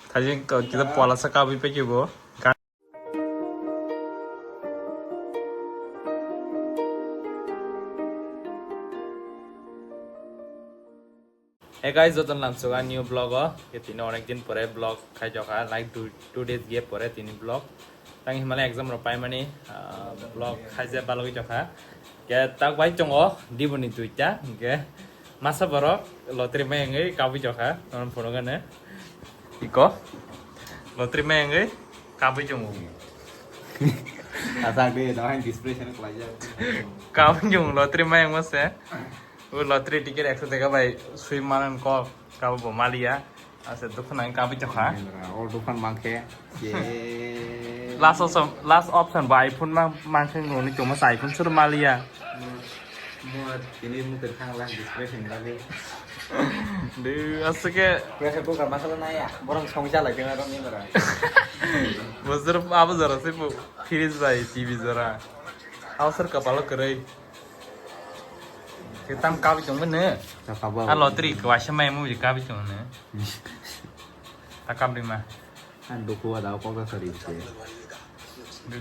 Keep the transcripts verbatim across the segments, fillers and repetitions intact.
Thajin ko kita pola sa kabi pe kibo. Hey guys, joto lamsoga new vlog o. Ke tini onek din pore vlog khai jokha, like two, two days gap pore tini vlog. Tang himale exam rok paimani, ah, vlog khai je balogwi jokha. Ke tak bai chongo diboni duita, ke masa borok lottery mai wngwi kabwi jokha, non phunukgane. Iko lottery mai wngwi kabwi chongo. Asak de, no hai display channel khlaijak. Kabwi chongo lottery mai wngma se. O lottery ticket ekso teka bai swi manan kok, kabo bo maliya. Ase dukhan ang kabwi tokha. O dukhan mangkhe, je last option, last option bo iPhone mang, mangkhe noni chuma sa iPhone sur maliya. Mo, mo tini mukhe thang lang display sing lagi. De, ase ke pressure cooker masala naya, borong song chalai tengna rong ni bara. Bosor abo jora se bo fridge bai T V jora. Abo sir kapalo kwrwi. Ke tam kabi chong ne? Ta kabo. A lottery ko asa mai mu kabi chong ne? Ta kabi ma. An duku ada kok ka sari se.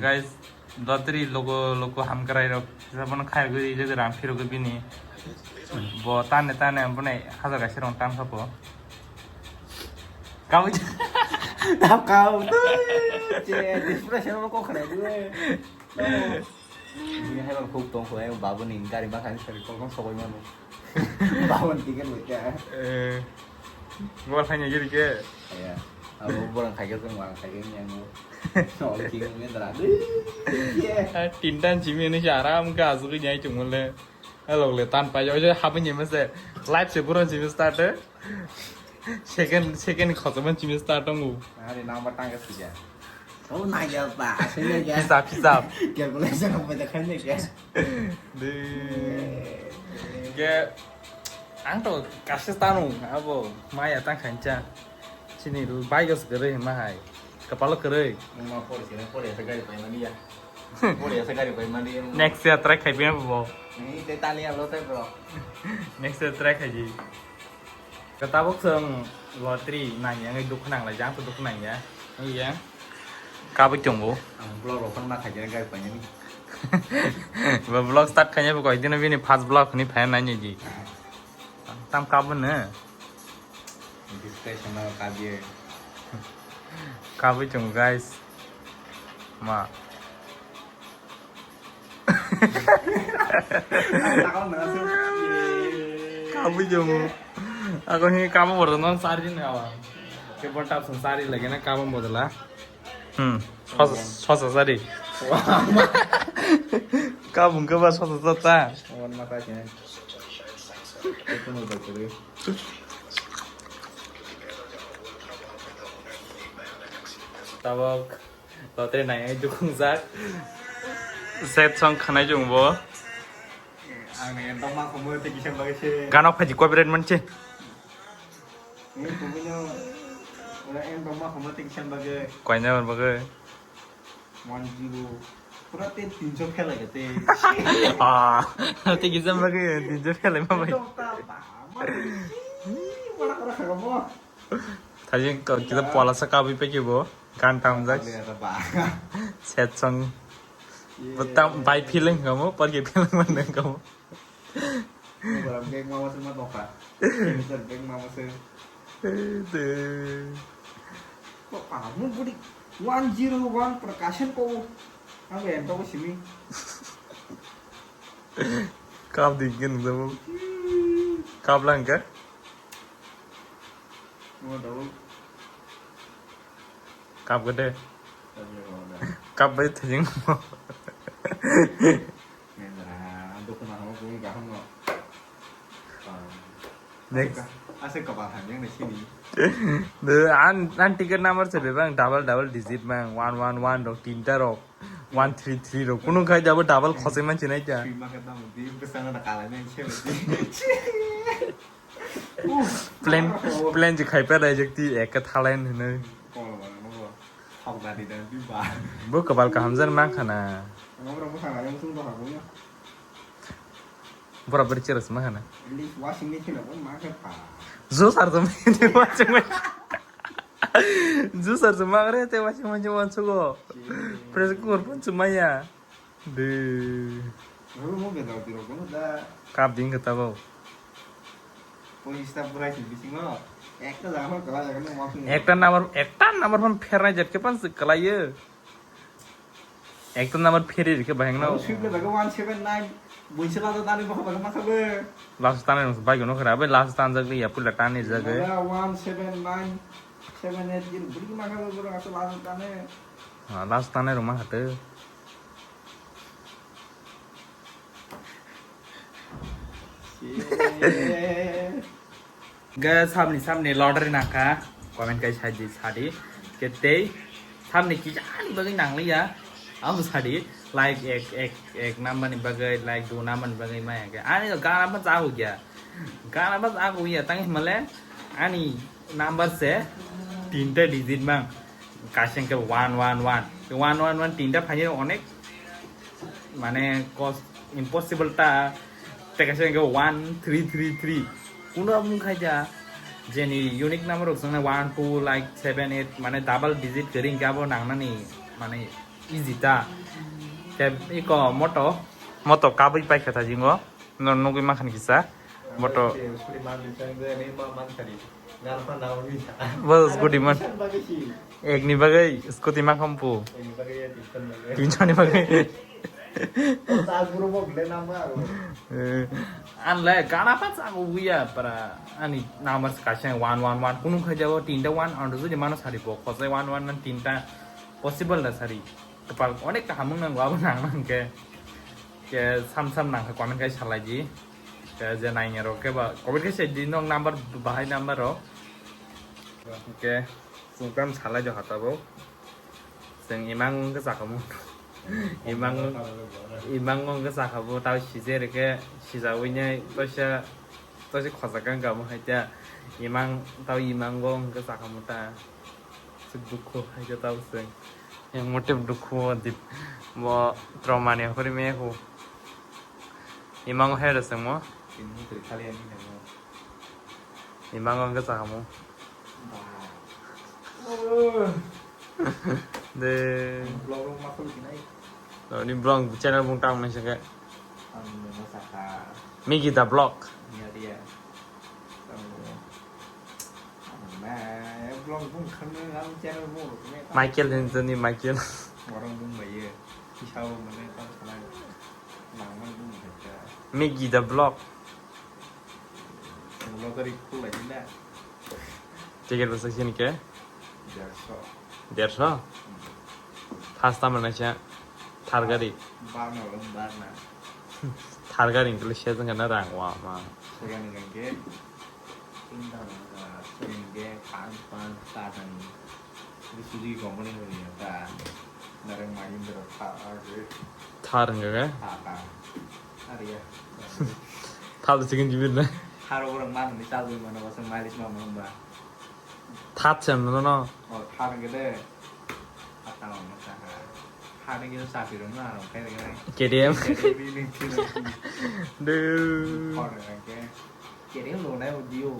Guys, lottery logo logo hamkrai rok. Sabon khai guri je ram phiro go bini. Bo tane tane bune hajar gaisi rong tan sabo. Kabi. Ta kabo. Je display se ko khare du. Bini hai bang khuk tong khulai, babuni gari bakha ni sari kolkong sogoi mano. Babuni ticket bo kya? Eh, gol hai ni giri ke? Ya, abo borang khai ke, jeng borang khai ke ni ang. Sol ki ni dra. Ye. Ah, tinta jimi ni aram ka azu ni ai chungule. Hello le tan pa yo, habuni mese. Live se borang jimi start. Second, second khosokma chini start tongo. Ari number tangka sija. Oh, naiya ba, asli naiya. Hisab, hisab. Calculation apa dah kan ya? De. Ke, ang to kasih tanu, abo maya tang kancha. Sini bike os gere mahai. Kapalo kere. Numa por sini por ya segari pai mania. Por ya segari pai mania. Next year try khai biya bo. Ni te tali alo te bro. Next year try khai ji. Ka tabuk chwng lottery nangya wngwi dukhu nanglaijak, ang to dukhu nangya. Wngya. Kabui tongo. Ang vlog rok phano ma khaijak gari painani. Bo vlog start khaina bo koi dino bini first vlog ni phai nai ni di. Tam kabo ne. Discussion no kabye. Kabui tongo guys. Ma. Kabui jomu. Ako ni kamo borok non sari ni awa. Ke bor tap song sari lagi na kamo bodla. Hmm. Sosa, sosa sari. Kabung ke ba sosa sosa. Wan mata sini. Itu mau baca deh. Tabok. Lottery nai ai dukung jak. Set song khanai jung bo. Ang ni doma khomo te kisa bagwi se. Gano phaji copyright manche. Ni khumino. Ora en doma khomo te kisa bagwi. Koina bagwi. One zero. Pura te tinso phela gate. Ah, te kisa bagwi tinso phela ma bai. Dota ba. Mara kara kara mo. Thajin ko kita pola sa kabi pe kibo gan tam jak. Ada apa? Set song. Betam bai feeling kamu, pergi feeling mana kamu? Ini barang geng mama sama toka. Ini barang geng mama sih. Itu. Kok kamu budi one zero one percussion kok? Apa yang tahu sini? Kap di gini kamu. Kap lang ke? Kap gede. Kap bai thajing. Next. An, an ticket number se bebang double double digit mang, one one one rok, tinta rok, one three three rok. Kunu khai double double khosai manchi nai ta. Plan, plan je khai pa dai jek ti ek thalan hinoi. Bo kabal kaham jan mang khana. Bora bori chero sima khana. At least washing machine abo ma khe pa. Juicer to mini washing machine. Juicer to ma khe te washing machine wan sugo. Pressure cooker pun sumaya. De. Abo mo bedal tiro kono da. Cup ding khe tabo. Pochista purai si bisingo. Ekta jaga ma kala jaga no washing. Ekta number, ekta number phan pherna jet khe pan se kala ye. Ekta number pherri rikhe bahai no. Swipe le baga one seven nine. Buinse laja tani bokha baga ma khabe. Last tani rung bai gono khara bai last tan jak ya pula tani jak. Baga one seven nine seven eight zero buri ma khabe bro aso laja tani. Ha, last tani rung ma khate. Ga samni samni lottery nangkha, comment kai sadi sadi. Ke tei samni kisa ani bagwi nangliya. Amo sadi like ek ek ek number ni bagwi, like du number ni bagwi maya ke. Ani gana ba jago gya. Gana ba jago ya tang himale ani number se tinta digit mang. Kaisa hwnkhe one one one. One one one tinta phainai onek mane kos impossible ta. Tei kaisa hwnkhe one three three three. Kuno aboni khaida jeni unique number rok swngnai one two like seven eight mane double digit kwrwi hwnkhe abo nangnani mane easy ta. Khe iko moto, moto kabui paikha ta jingo. No nugui mankha ni kisa. Moto. Bo scooty man. Ek ni bagwi scooty mankha pu. Tinso ni bagwi. Eh. Anle gana pa chago wiya para ani number kaisa one one one kunu khai jago tinta one ando jodi mano sari bo khosai one one nang tinta possible da sari. Kepal onek ta hamung nang gua nang nang ke. Ke sam sam nang comment kai salai di. Ke je nai rok ke ba comment kai sai di nong number bahai number ro. Ke sungkam salai jo hata bo. Seng imang ke sakamu. Imang imang ke sakamu tau sije reke sija wine toisa toisa khosa kang kamu hai ta. Imang tau imang go ke sakamu ta. Sik dukhu hai khe tabuk chwng. Yang motive dukhu o dip. Bo trauma ni hori me hu. Imango hai rwchwngmo. Tini twi khali ani nangmo. Imango hwnkhe chakamo. Ba. De. Vlog rok ma khulukhinai. Ni vlog channel bung tang nai singkhe. Ang nungno sakha. Migi the vlog. Iya, iya. Ang nungno. Ang na, vlog bung khangno ang channel bung rok ne. Michael Hinton ni Michael. Orang bung bai ye. Isao mane tang sanai. Nang man bung bai ta. Migi the vlog. Ang lottery khulai na. Ticket bwswk sini khe? Dersho. Dersho? Hmm. First time naisa Thar gari. Barna, barna. Thar gari hwnkhe sejeng gana rang wa ma. Second hwnkhe, tinta hwnkhe, second hwnkhe, pan, pan, ta tani. Suzuki company hwnwi ta. Nareng Mahindra Thar, ah, Thar hwnkhe? Thar, Thar. Ariya. Thar second jibil na. Thar borok manwi chalwi mano, bwswk mileage ma mano ba. Thar se mano no. Oh, Thar hwnkhe de. Thar tamo mano sakha. Thar hwnkhe chakri rok no aro khe rwkhe. K T M. K T M ni thilo. Dude. Thar hwnkhe. K T M lo nai bo dio.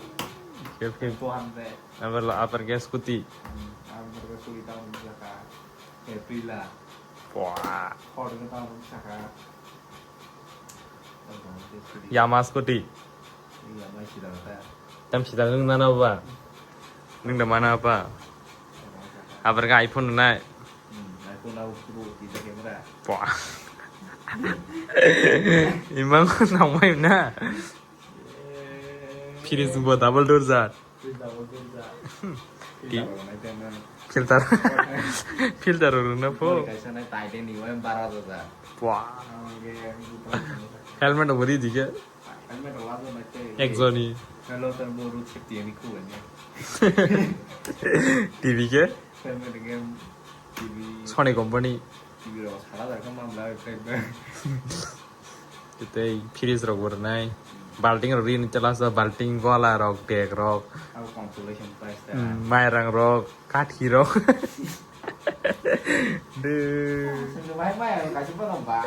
Okay, okay. Two hundred. Abar lo upper gas scooty. Hmm, upper gas scooty tamo mano sakha. April a. Wah. Hor no tamo sakha. Yama scooty. Yama sida ta. Tam sida nung nana ba. Nung da mana apa? Apa ka iPhone nai? Hmm, iPhone au pro kita camera. Wah. Imang nang mai na. Fridge bo double door jar. Ti-, filter. Filter rwna pho. Wah. Helmet bo ri dikhe. Ekjoni. T V khe? Sony company. Tei fridge rok bo rwnai. Balting rok rini chwla sa, balting, gola rok, bag rok. Abo consolation prize ta. Hmm, mairang rok, kathi rok. De. Sengkhe bahai mairang kaisa bono ba.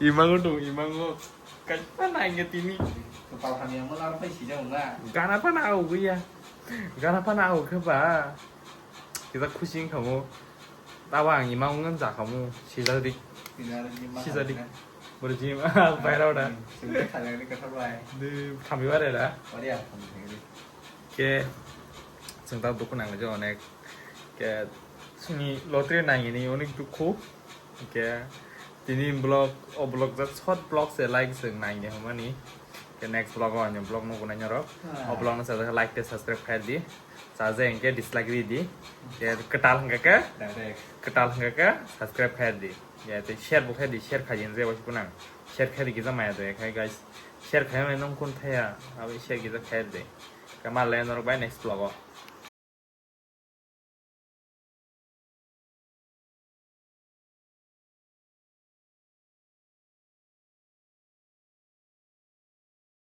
Imango dong, imango. Kaisa nangya tini. Kepal hamya mo lar phai sijak na. Gana phano augya. Gana phano augkha ba. Kita khusi wngkha mo. Tabo ang ima wngkha jakha mo. Sijak di. Sijak di. Boro jim. Baira oda. Sijak di kata bai. Di thambi bare da. Ori ya kami sendiri. Ke. Chwng ta dukhu nangja onek. Ke. Sini lottery nangini onek dukhu. Ke. Tini vlog, o vlog jak short vlog se like se nangya hwnmani. Ke next vlog o ani vlog nugo nai norok. O vlog no sajak like te subscribe khai di. Sajak hwnkhe dislike ri di. Ke kwtal hwnkhe ke. Direct. Kwtal hwnkhe ke subscribe khai di. Ya te share bo khai di, share khai di je wasi kunang. Share khai di kisa maya de khai guys. Share khai mai nong kun thaya. Abi share kisa khai di. Kamal le norok bai next vlog o.